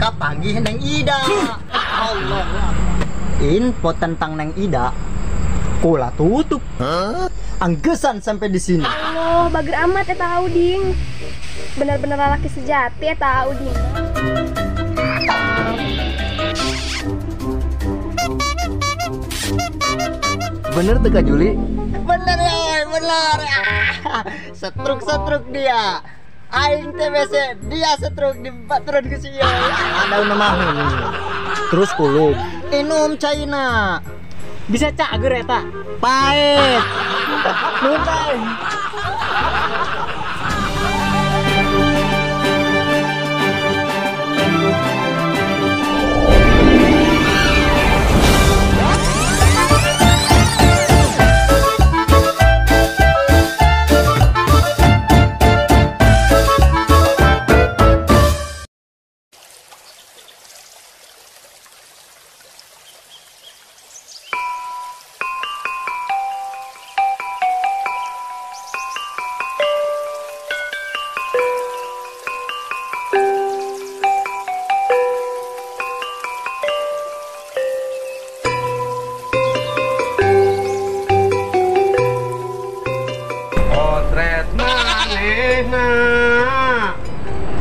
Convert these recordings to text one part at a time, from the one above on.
Kapanggih Neng Ida. Allah. Info tentang Neng Ida kula tutup. Anggesan sampai di sini. Allah, bager amat eta Uding. Bener-bener laki sejati eta Uding. Bener tuh Kak Juli? Bener ya, bener. Setruk-setruk dia. Aing TBC, dia setruk di turun ke sini. Ada namahu. Terus kulub. Inum China. Bisa cager eta. Pahit. Lupa.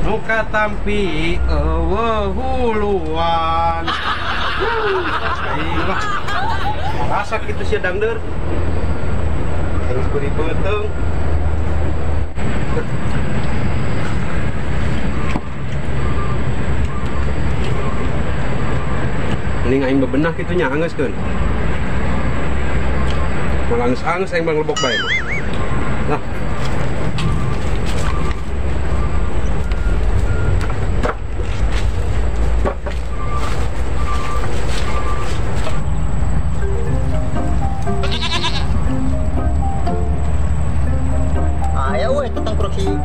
Muka tampi eueuh huluan. Aing lah. Rasa kitu sia dangdeur. Geus beureum beuteung. Mending aing bebenah kitu nya anggeuskeun. Malah anggeus-anggeus aing bang lebok bae. Lah.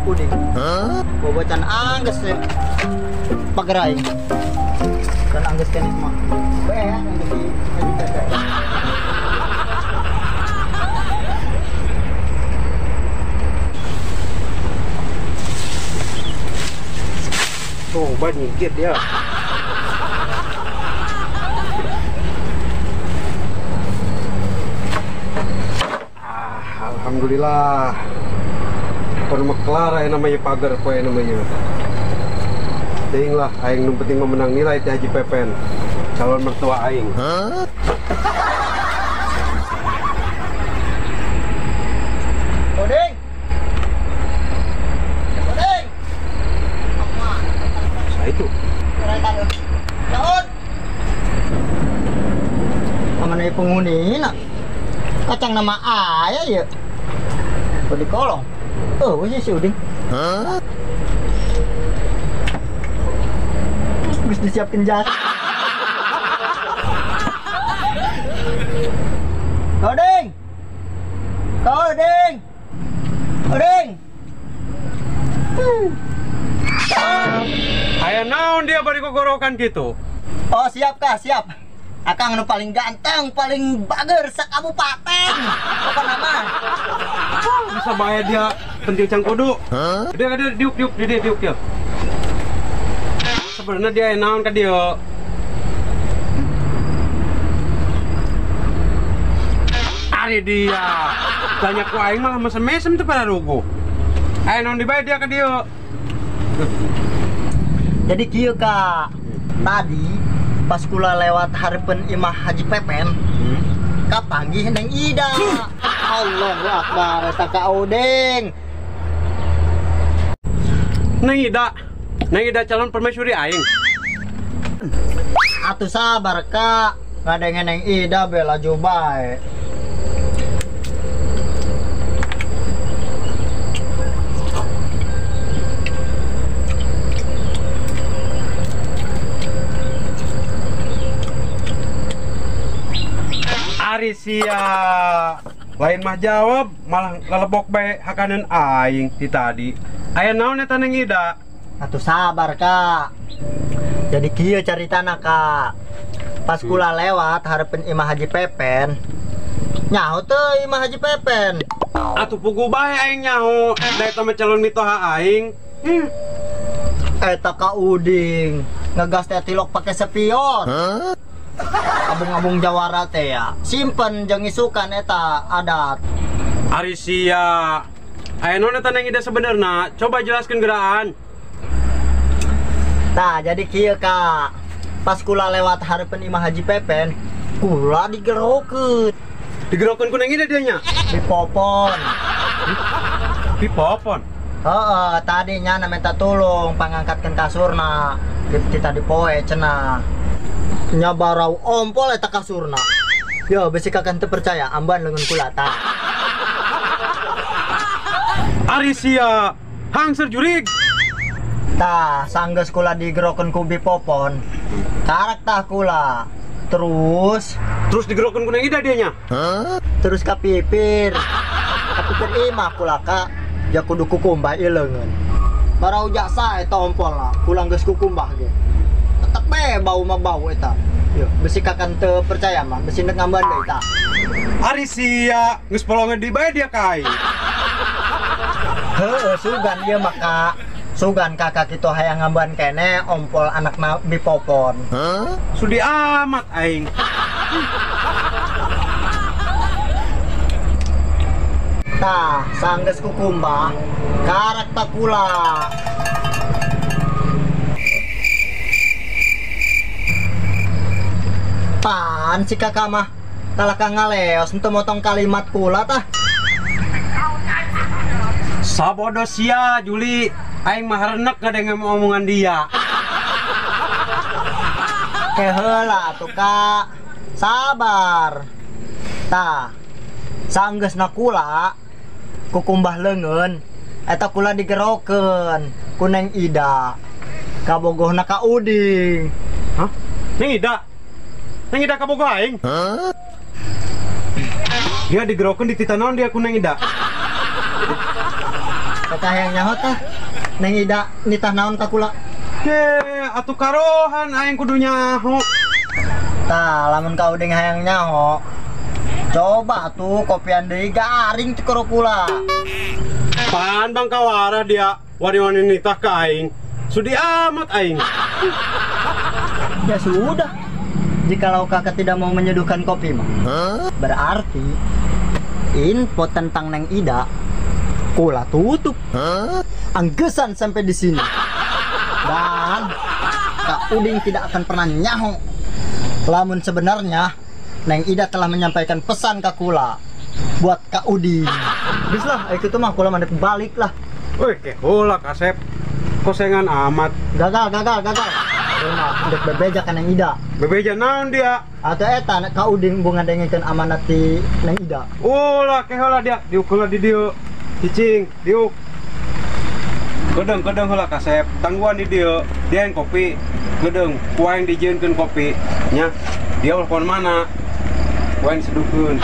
Uding. Bobocan angges ya. Pagerai. Kan angges kan mah. Bae angges di Oh, banyak dia. Ah, alhamdulillah. Kono mah kelar aya namanya pagar poe namanya. Teuing lah aing nu penting mah menang nilai ti Haji Pepen. Calon mertua aing. Oding. Oding. Sa itu. Daun. Pamana penghuni na. Kacang nama aya ya. Di kolong. Oh, wis si Uding. Geus disiapkeun jas. Oding. Oding. Oding. Aya naon dia bari gogorokan gitu? Oh, siap Kak, siap. Akang nu paling ganteng, paling bager sakabupaten. Apa nama? Bisa bahaya dia pentil cangkudu. Dia dia diuk diuk dia diuk dia. Sebenarnya dia naon ka dia. Ari dia. Tanya ku aing malah mesem-mesem teu pada ruguh. Aya naon dibae dia ka dia. Jadi kieu Kak. Tadi pas kula lewat hareupeun imah Haji Pepen, kapanggih Neng Ida. Allahu Akbar, eta Ka Odeng. Neng Ida, Neng Ida calon permaisuri aing. Atuh sabar Kak, ngadenge Neng Ida bela bae. Ari sia. Lain mah jawab, malah lelebok bae hakaneun aing ti tadi. Aya naon eta Neng Ida? Atuh sabar Kak. Jadi kieu caritana Kak. Pas kula lewat hareupeun imah Haji Pepen. Nyaho teu imah Haji Pepen? Atuh puguh bae aing nyaho. Da eta mah calon mitoha aing. Eta Ka Uding ngegas teh tilok pake spion. Abung-abung jawara teh ya. Simpen jeung isukan eta adat. Ari sia. Aya naon eta Neng Ida sebenarna? Coba jelaskeun geraan. Tah, jadi kieu Kak. Pas kula lewat hareupeun imah Haji Pepen, kula digerokeun. Digerokeun ku Neng Ida dia nya? Dipopon. Dipopon? Heeh, tadinya na minta tolong pangangkatkeun kasurna. Kita dipoe cenah. Nya barau ompol eta kasurna. Yo, besi kakak teu percaya amban leungeun kula tah. Ari sia, hangser jurig. Tah, sanggeus kula digerokeun ku Bi Popon. Karak tah kula. Terus digerokeun ku Neng Ida dia nya? Terus kapipir. Kapipir imah kula Kak. Ya kudu kukumbah ieu leungeun. Barau jasa eta ompol lah, kula geus kukumbah ge. Tetep be bau mah bau eta. Yo, besi kakak teu percaya mah, besi nek ngamban deui tah. Ari sia, geus polongan deui bae dia ka aing. Heueuh, sugan ieu mah Kak. Sugan kakak kitu hayang ngamban kene ompol anakna Bi Popon. Sudi amat aing. Tah, sanggeus kukumbah, karak ta kula. Pan si kakak mah kalah ka ngaleos henteu motong kalimat kula tah. Sabodo sia Juli, aing mah harenek ngadenge omongan dia. Ke heula atuh Kak. Sabar. Tah, sanggeusna kula kukumbah leungeun eta kula digerokeun ku Neng Ida. Kabogohna ka Uding. Hah? Neng Ida? Neng Ida kabogoh aing? Dia digerokeun di tita naon dia ku Neng Ida? Kakak hayang nyaho tah. Neng Ida nitah naon ka kula? Ke atuh karohan aing kudu nyaho. Tah, lamun ka Uding hayang nyaho, coba tuh kopian deui garing teu karo kula. Pan bang kawara dia wani-wani nitah ka aing. Sudi amat aing. Ya sudah. Jikalau kakak tidak mau menyeduhkan kopi mah, berarti info tentang Neng Ida kula tutup. Anggesan sampai di sini. Dan Kak Uding tidak akan pernah nyaho. Lamun sebenarnya Neng Ida telah menyampaikan pesan ke kula buat Kak Uding. Bis lah, itu mah kula mandek balik lah. Woi, kehola kasep. Kosengan amat. Gagal. Mah ndek bebeja ka Neng Ida. Bebeja naon dia? Atau eta Kak Uding bunga dengekeun amanat ti Neng Ida. Ulah kehola dia, diuk heula di dieu. Cicing, diuk. Kedeung heula kasep, tangguhan di dieu. Dia yang kopi. Kedeung, ku aing dijieunkeun kopi nya. Dia ulah kon mana? Ku aing seduhkeun.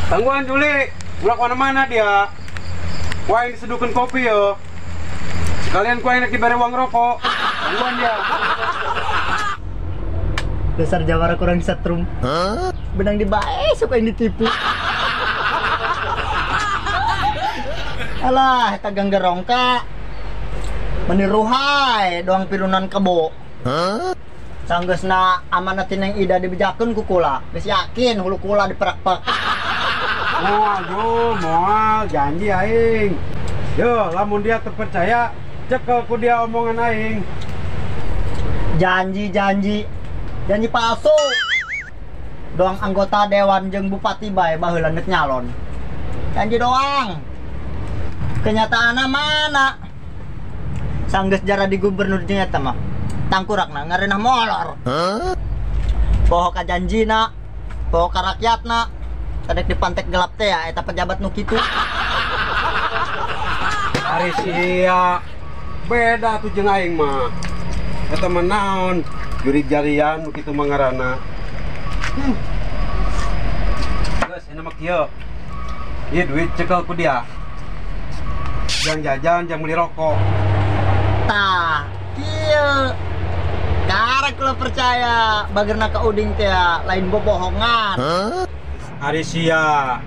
Tangguhan Juli, ulah kon mana dia? Ku aing diseduhkeun kopi yo. Sekalian ku aing rek dibere uang rokok. Tangguhan dia. Dasar jawara kurang setrum. Benang dibae suka yang ditipu. Alah, eta ganggerong Kak. Meniruhai doang pirunan kebo. Sanggeusna amanat Neng Ida dibejakeun ku kula. Geus yakin hulu kula diperak-perak. Moal jo, moal janji aing. Yo, lamun dia terpercaya, cekel ku dia omongan aing. Janji palsu. Doang anggota dewan jeung bupati bae baheula nek nyalon. Janji doang. Kenyataanna mana? Sanggeus jara di gubernur jeung eta mah. Tangkurakna ngareunah molor. Poho ka janjina, poho ka rakyatna. Tadek dipantek gelap teh ya eta pejabat nu kitu. Ari sia. Beda tuh jeung aing mah. Eta mah naon? Jurig jarian nu kitu mah ngaranna. Geus enak mah kieu. Ieu duit cekel ku dia. Jangan jajan, jangan beli rokok. Tah, kieu. Karek lo percaya bagerna ka Uding teh lain bobohongan. Ari sia.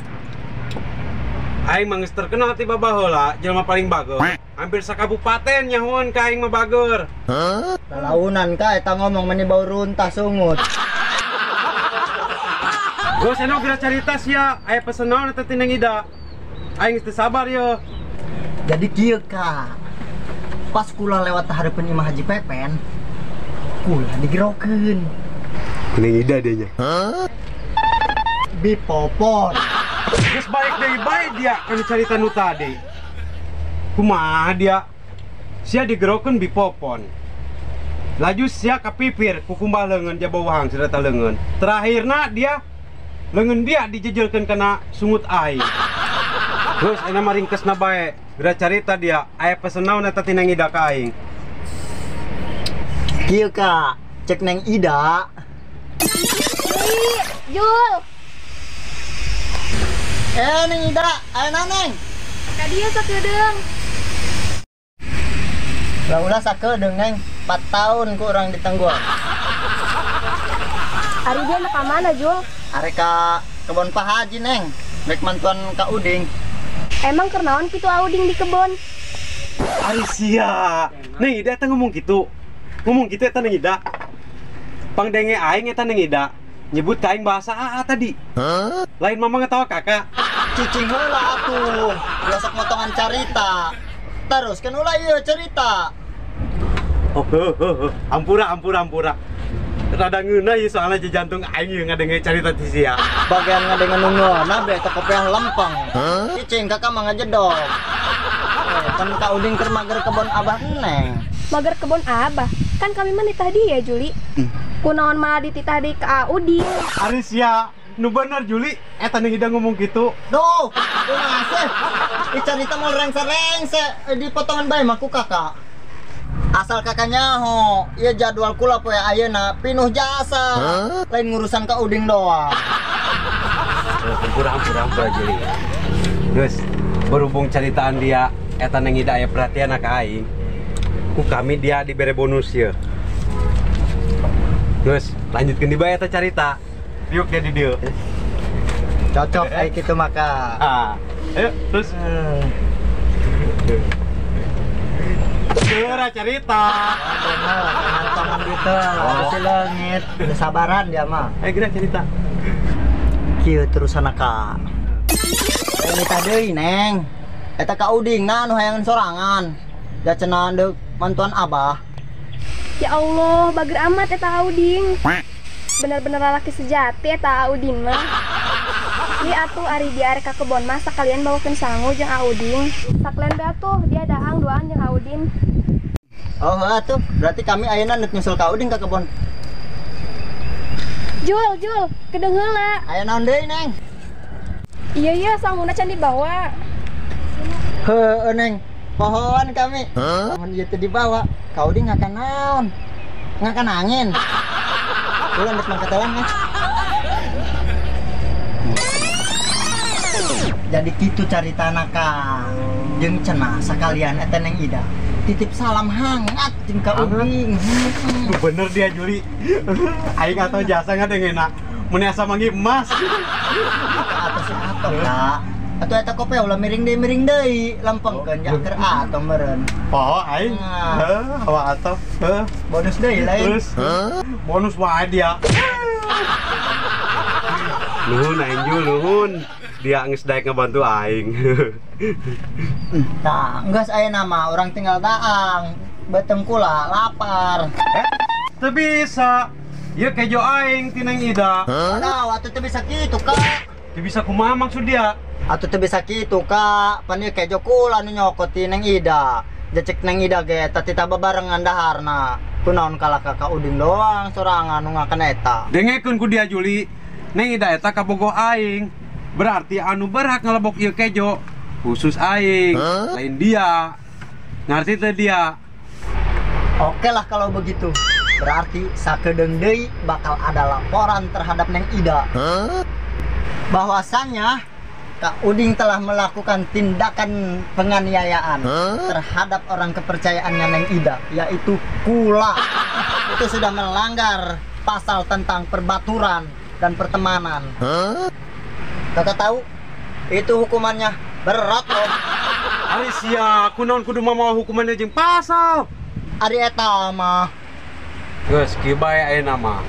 Aing mah geus terkenal ti babaheula jelema paling bager. Hampir sakabupaten nyahoan ka aing mah bager. Lalaunan ka eta ngomong meni bau runtah sungut. Geus eno geura carita sia, aya pesen naon eta ti Neng Ida. Aing geus teu sabar ye. Jadi kieu ka. Pas kula lewat hareupeun imah Haji Pepen, kula digerokeun. Neng Ida dia nya. Bipopon. Geus balik deui bae dia kana carita nu tadi. Kumaha dia? Sia digerokeun bipopon. Laju sia kapipir ku kumbah leungeun jaba wahang serta leungeun. Terakhirna dia leungeun dia dijejelkeun kana sungut aing. Geus enak mah ringkesna bae. Geura carita dia, aya pesen naon eta ti Neng Ida ka aing. Kieu ka, cek Neng Ida. Ih, Jul. Neng Ida, aya naon Neng? Ka dieu sakedeung. Lah ulah sakedeung Neng, 4 tahun ku urang ditengguan. Ari dia mah ka mana, Jul? Ari ka kebon Pak Haji Neng, rek mantuan ka Uding. Emang kernaon kitu Auding di kebon? Ari sia. Neng Ida eta ngomong kitu. Ngomong kitu eta Neng Ida. Pangdenge aing eta Neng Ida nyebut ka aing bahasa AA tadi. Lain mama ngetawa kakak. Cicing heula atuh. Ulah sok motongan carita. Terus kan ulah ieu cerita. Oh, ampura ampura ampura. Rada ngeunah ieu soalnya jantung aing ieu ngadenge carita ti sia. Bagian ngadenge nu ngeunah be eta kopiah lempeng. Cicing kakak mah ngajedog. Kan Ka Uding keur mager kebon abah Neng. Mager kebon abah? Kan kami mah nitah dia, Juli. Kunaon malah dititah deui ka Uding. Ari sia, nu bener Juli, eta Neng Ida ngomong kitu. Duh, kumaha sih? Ih carita moal rengse-rengse dipotongan bae mah ku kakak. Asal kakak nyaho, ieu jadwal kula poe ayeuna pinuh jasa. Lain ngurusan ka Uding doang. Ampura ampura ampura Juli. Geus, berhubung caritaan dia eta Neng Ida aya perhatian ka aing. Ku kami dia dibere bonus ye. Geus, lanjutkeun di bae eta carita. Diuk dia di dieu. Cocok ai kitu maka. Ah, ayo terus. Geura carita. Bener, kantongan duit teh, si leungit, kesabaran dia mah. Ayo geura cerita. Kieu terusan ka. Nitah deui Neng. Eta ka Uding na nu hayangan sorangan. Da cenah deuk mantuan abah. Ya Allah, bager amat eta Uding. Bener-bener lalaki sejati eta Udin mah. Ieu atuh ari dia arek ka kebon mah sakalian bawakeun sangu jeung Auding. Sakalian bae atuh dia daang duaan jeung Audin. Oh, atuh berarti kami ayeuna neuk nyusul ka Uding ka kebon. Jul, Jul, kedeung heula. Aya naon deui, Neng? Iya iya, sanguna can dibawa. Heueuh, Neng. Pohoan kami. Mun ieu teu dibawa, ka Uding ngakan naon? Ngakan angin. Ulah ndek mangkat heula, Neng. Jadi kitu caritana ka. Jeung cenah sakalian eta Neng Ida. Titip salam hangat jeung ka Uding. Duh, bener dia Juli. Aing atau jasa ngadengena. Mun asa manggih emas. Atau si atom ka. Atuh eta kopi ulah miring deui, lempengkeun ja keur atom meureun. Poho aing. Heuh, hawa atom. Heuh, bonus deui lain. Terus bonus wae dia. Nuhun aing Jul, nuhun. Dia geus daek ngebantu aing. Tah, geus aya nama orang tinggal daang. Beuteung kula lapar. Teu bisa. Ieu kejo aing ti Neng Ida. Aduh, atuh teu bisa kitu, Kak. Teu bisa kumaha maksud dia? Atuh teu bisa kitu, Kak. Pan ieu kejo kula nu nyokot ti Neng Ida. Jecek Neng Ida ge eta tita babarengan daharna. Kunaon kalah ka Ka Uding doang sorangan nu ngakan eta. Dengekeun ku dia Juli. Neng Ida eta kabogoh aing. Berarti anu berhak ngelebok ieu kejo khusus aing, lain dia. Ngerti teu dia? Oke lah kalau begitu. Berarti sakedeung deui bakal ada laporan terhadap Neng Ida. Bahwasannya Kak Uding telah melakukan tindakan penganiayaan terhadap orang kepercayaannya Neng Ida, yaitu Kula. Itu sudah melanggar pasal tentang perbaturan dan pertemanan. Kakak tahu itu hukumannya berat loh. Ari sia, kunaon kudu mamawa hukuman jeung pasal. Ari eta mah. Geus kieu bae ayeuna mah.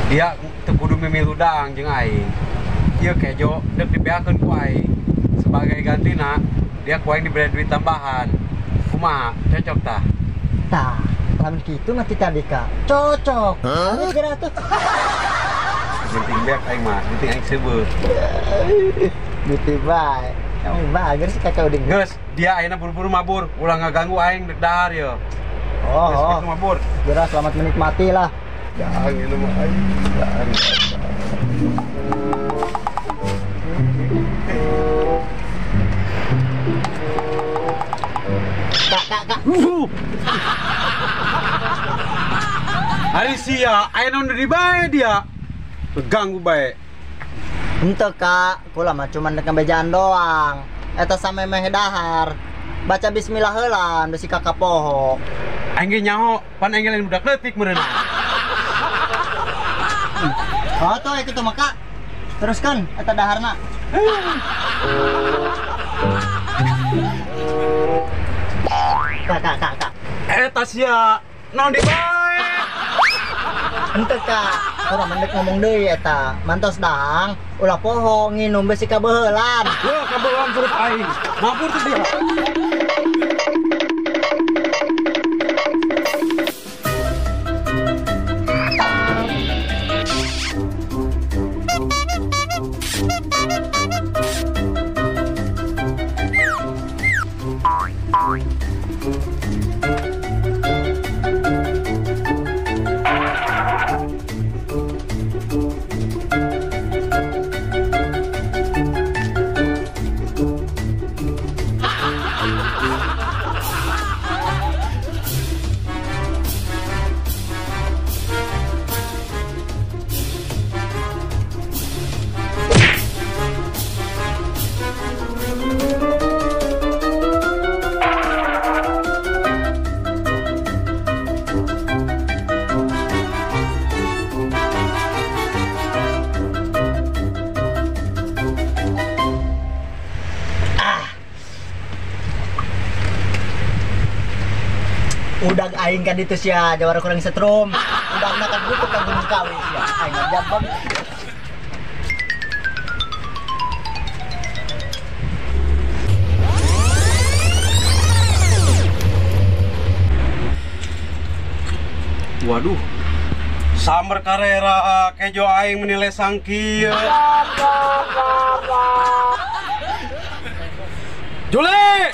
Dia teu kudu mimilu daang jeung aing. Ieu kejo deuk dibeakeun ku aing. Sebagai gantina, dia ku aing diberi duit tambahan. Kumaha? Cocok tah? Tah, lamun kitu mah ti tadi ka. Cocok. Geus geura tuh. Penting beak aing mah, penting aing seubeuh. Gitu bae. Emang bager sih Kakak Uding. Geus, dia ayeuna buru-buru mabur, ulah ngaganggu aing dek dahar ye. Oh, geus oh. Kitu mabur. Geura selamat menikmati lah. Daang ieu mah aing. Daang. Kak, kak, kak. Ari sia, ayeuna nu di bae dia. Ganggu bae. Henteu Kak, kula mah cuman dek ngabejaan doang. Eta samemeh dahar. Baca bismillah heula besi kakak poho. Aing ge nyaho, pan aing lain budak leutik meureun. Oh tuh itu mah Kak. Teruskan eta daharna. Kak, kak, kak, kak. Eta sia, naon di bae? Henteu Kak. Urang mendek ngomong deui eta. Mantos dahang, ulah poho nginum besi kabeuheulan. Wah, kabeuheulan surut aing. Mabur tuh dia. Udag aing kan itu sia, jawara kurang setrum. Udag na kan butuh ka Gunung Kawi sia. Aing ngajabang. Waduh. Samber karera kejo aing menilai sangkieu. Juli!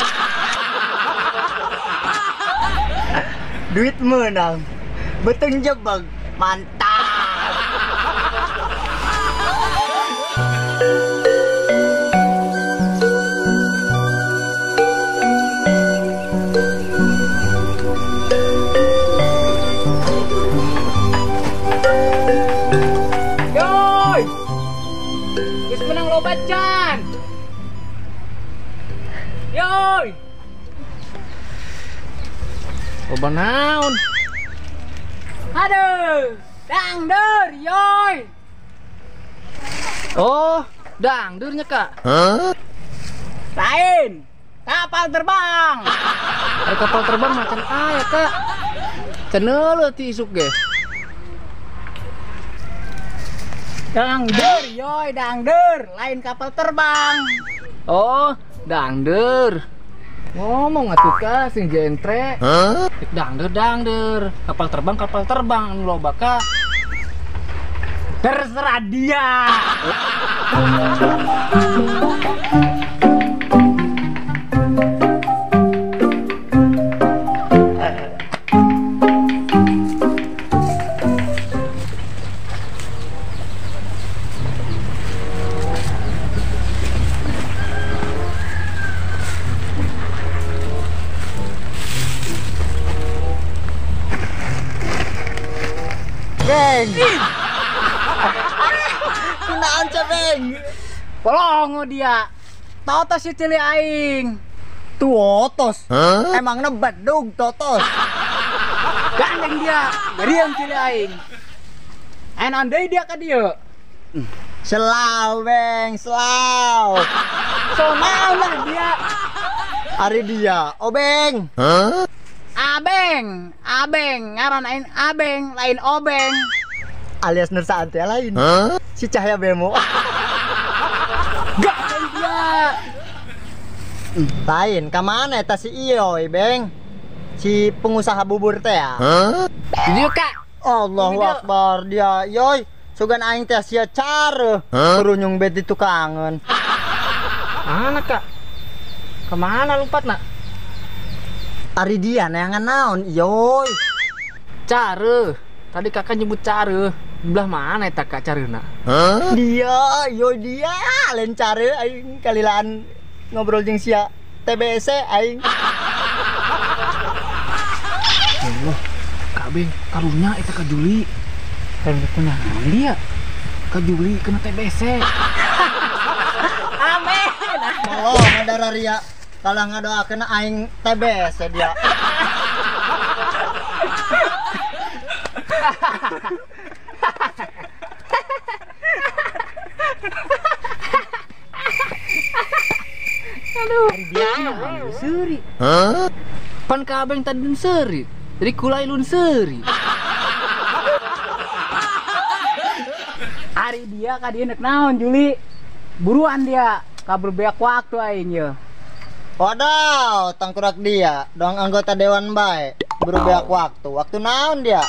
Duit menang, beteng jebak, mantap. Yoi, geus menang loba can. Yoi. Loba naon? Aduh, dangdur, yoi. Oh, dangdurnya Kak. Huh? Lain, kapal terbang. Ada kapal terbang macan aya Kak. Ceneu ti isuk ge. Dangdur, yoi, dangdur, lain kapal terbang. Oh, dangdur. Ngomong atuh Kak sing jentre. Huh? Dangdur dangdur, kapal terbang loba Kak. Terserah dia. Beng. Kunaon cebeng? Polongo dia. Totos si cili aing. Tuotos. Huh? Emangnya bedug totos. Gandeng dia, beriang cili aing. Enak deui dia ka dieu. Selau, Beng, selau. So naon lah dia. Ari dia, obeng. Huh? Abeng, abeng, ngaran lain abeng, lain obeng. Alias Nur Saat ya lain. Huh? Si Cahaya Bemo. Gak dia. Lain, kamana eta si Iyoy, Beng? Si pengusaha bubur teh ya. Huh? Video kak. Allahu Akbar dia, Yoy. Sugan aing teh sia care. Kurunyung bet di tukangan. Mana kak? Kemana lompat nak? Ari dia neangan naon, Yoy. Care. Tadi kakak nyebut care. Belah mana eta kak careuna? Huh? Dia, Yoy dia, lain care aing kalilaan ngobrol jeung sia TBC aing. Allah, Kak Beng, karunya eta Kak Juli. Karunya kunaon dia? Kak Juli kena TBC. Amin. Oh, ngadara ria. Kalah ngadoakeun aing TBC dia. Aduh, dia seuri. Huh? Pan Kak Abeng tadi lun seuri. Jadi kulai lun seuri. Ari dia ka dieu nek naon Juli? Buruan dia, kabur beak waktu aing ye. Wadaw, tangkurak dia, doang anggota dewan bae. Buru beak waktu. Waktu naon dia?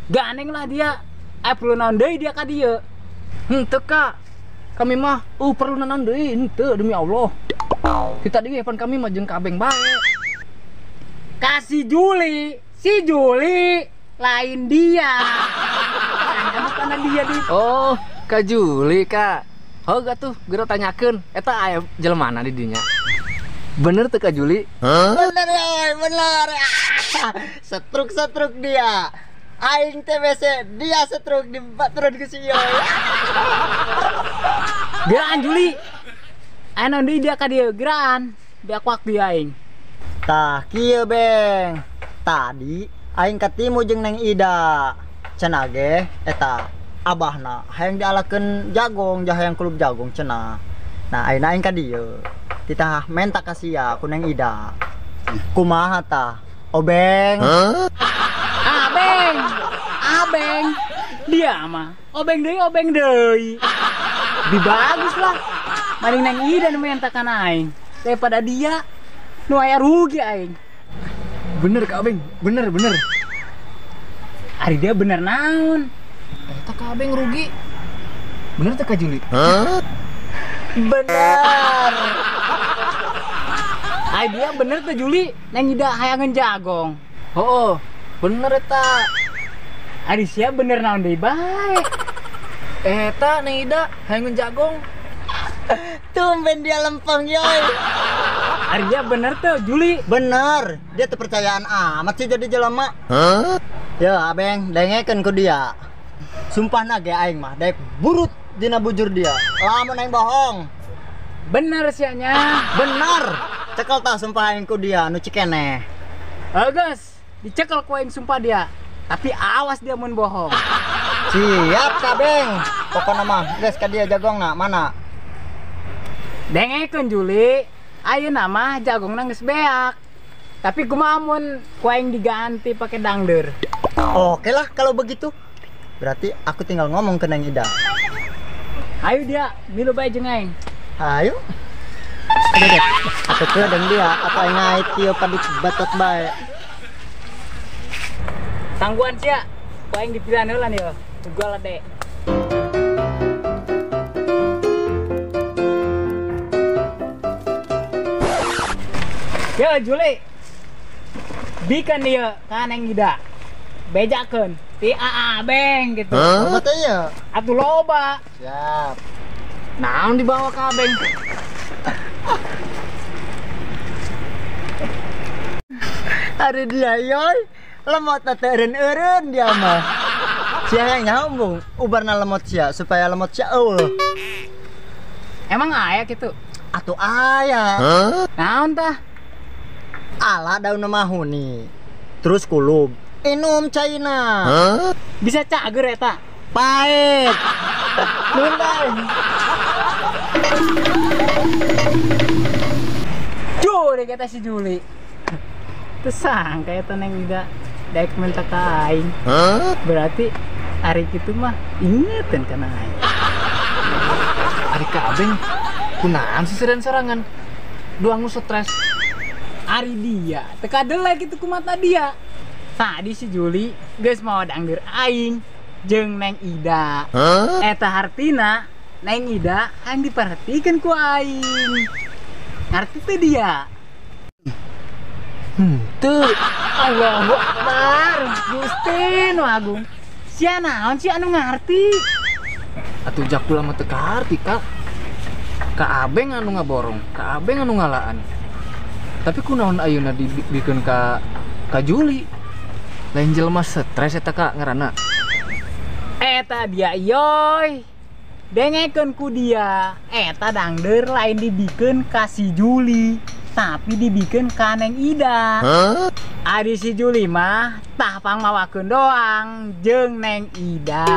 Gandeng lah dia. Perlu naon deui dia ka dieu. Henteu Kak. Kami mah perlu naon deui henteu demi Allah. Kita tadi pan kami mah jeung Kak Abeng bae. Kasih Juli, si Juli lain dia. Bukan dia di. Oh, Kak Juli Kak. Oh gak tuh, geura tanyakeun eta aya jelema mana di dinya. Bener teu Kak Juli? Huh? Bener ya, bener. Setruk-setruk dia. Aing TBC, dia setruk di turun ke si Yoy. Geraan Juli. Aya deui dia ka dieu, geraan. Beak waktu aing. Tah kieu Beng. Tadi aing katimu jeung Neng Ida. Cenah ge eta abahna hayang dialakeun jagong, hayang klub jagong cenah. Nah, ayeuna aing ka dieu. Titah menta ka sia ku Neng Ida. Kumaha tah? Obeng. Huh? Abeng. Abeng. Dia mah obeng deui, obeng deui. Lebih bagus lah. Mending Neng Ida nu menta kana aing daripada dia nu aya rugi aing. Bener Kak Abeng, bener bener. Ari dia bener naon? Eta Kak Abeng rugi. Bener teh Kak Juli? Huh? Bener. Ari dia bener tuh Juli, Neng Ida hayangeun jagong. Oh, bener eta. Ari sia bener naon deui bae. Eta Neng Ida hayangeun jagong. Tumben dia lempeng Yoy. Ari dia bener tuh Juli. Bener, dia terpercayaan amat sih jadi jelema. Huh? Ya Abeng, dengekeun ku dia. Sumpah na ge aing mah daek burut dina bujur dia. Lamun aing bohong. Bener sianya. Bener. Cekel tah sumpah aing ku dia nu cikeneh. Geus, dicekel ku aing sumpah dia. Tapi awas dia mun bohong. Siap Kabeng. Pokona mah geus ka dia jagongna mana? Dengekeun Juli, ayeuna mah jagongna geus beak. Tapi kumaha mun ku aing diganti pakai dangder. Oke lah kalau begitu. Berarti aku tinggal ngomong ke Neng Ida. Ayo dia, milu bae jeung aing. Ayo. Aduh deh, aku ke deng dia, apa aing ngait kieu padik batot bae. Tangguhan sia, ku aing dipilihan heula nih, ugal dek. Ya Juli, bikin dia ka Neng Ida. Bejakeun ti AA Beng gitu. Huh? Apa teh ya? Atuh loba. Siap. Naon dibawa ka Abeng? Ari dia Yoy, lemot teh eureun-eureun dia mah. Sia yang nyaho ubarna lemot sia supaya lemot sia eueuh. Emang aya gitu? Atuh aya. Huh? Naon tah? Ala daun mahuni. Terus kulub. Inum caina. Huh? Bisa cager eta. Pahit. Nuhun, Bang. Juli kata si Juli. Tersangka eta Neng Ida daek minta ka aing. Berarti ari kitu mah ingetan kana aing. Ari ka Abeng kunaon sisiran sorangan? Doang nu stres. Ari dia teka delek kitu kumata dia. Tadi si Juli geus mau dangdeur aing jeung Neng Ida. Eta hartina Neng Ida hayang diperhatikeun ku aing. Ngarti teu dia? Henteu. Allahu Akbar. Gusti nu agung. Sia naon sih anu ngarti? Atuh jakula mah teu kaarti, Kak. Ka Abeng anu ngaborong, ka Abeng anu ngalaan. Tapi kunaon ayeuna dibikeun ka Juli? Lain jelema stres eta Kak ngaranna. Eta dia yoy. Dengekeun ku dia, eta dangdeur lain dibikeun ka si Juli, tapi dibikeun ka Neng Ida. Ari si Juli mah tah pangmawakeun doang jeung Neng Ida.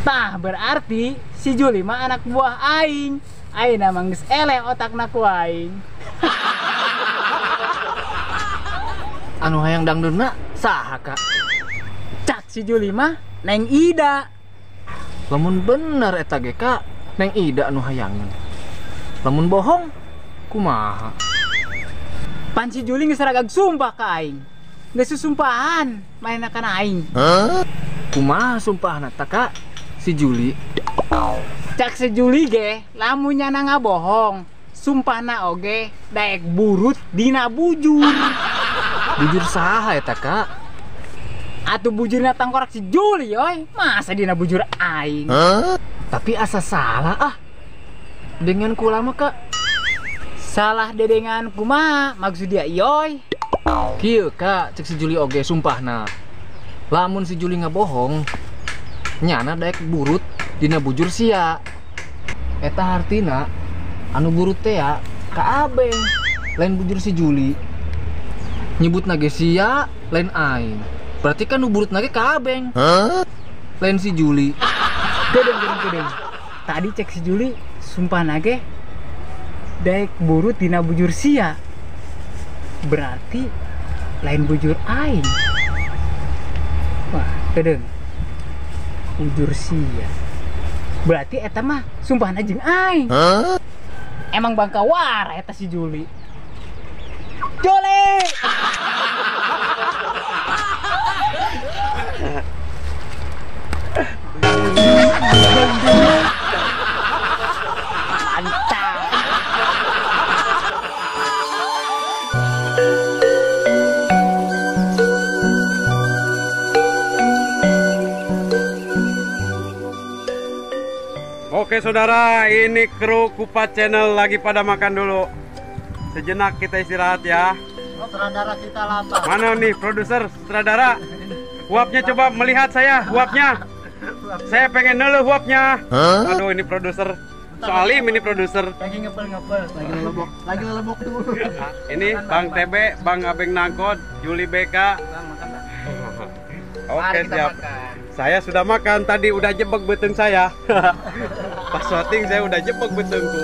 Tah berarti si Juli mah anak buah aing. Ayeuna mah geus eleh otakna ku aing. Anu hayang dangdeurna saha Kak? Cak si Juli mah Neng Ida. Lamun bener eta ge Kak, Neng Ida anu hayangeun. Lamun bohong kumaha? Pan si Juli geus ragag sumpah ka aing. Geus susumpahan manehna kana aing. Kumaha sumpahna ta Kak? Si Juli. Cak si Juli ge lamun nyana ngabohong, sumpahna oge daek burut dina bujur. Bujur saha eta Kak? Atuh bujurna tangkorak si Juli oi, masa dina bujur aing. Tapi asa salah ah. Dengan kula mah Kak. Salah dedengan kumaha maksud dia yoi? Kieu Kak, cek si Juli oge sumpahna. Lamun si Juli ngabohong, nyana daek burut dina bujur sia. Eta hartina anu burut teh ya ka Abeng, lain bujur si Juli. Nyebut nage sia, lain aing. Berarti kan nu burut nage ka Abeng. Lain si Juli. Gedeng. Tadi cek si Juli sumpah nage daek burut dina bujur sia. Berarti lain bujur aing. Wah, gedeng. Bujur sia. Berarti eta mah sumpahna jeung aing. Emang bangka war eta si Juli. Juli. Mantap. Oke saudara, ini kru Kupat Channel lagi pada makan dulu. Sejenak kita istirahat ya. Sutradara kita lapar. Mana nih produser sutradara? Huapnya coba melihat saya, huapnya. Saya pengen ngeluh huapnya. Aduh ini produser. Soalim ini produser. Lagi ngepel-ngepel, lagi lelebok. Lagi lelebok dulu. Ini Bang TB, Bang Abeng Nangkot, Juli BK. Oke siap. Saya sudah makan tadi, udah jebak beteng saya. Pas syuting saya udah jebak betengku.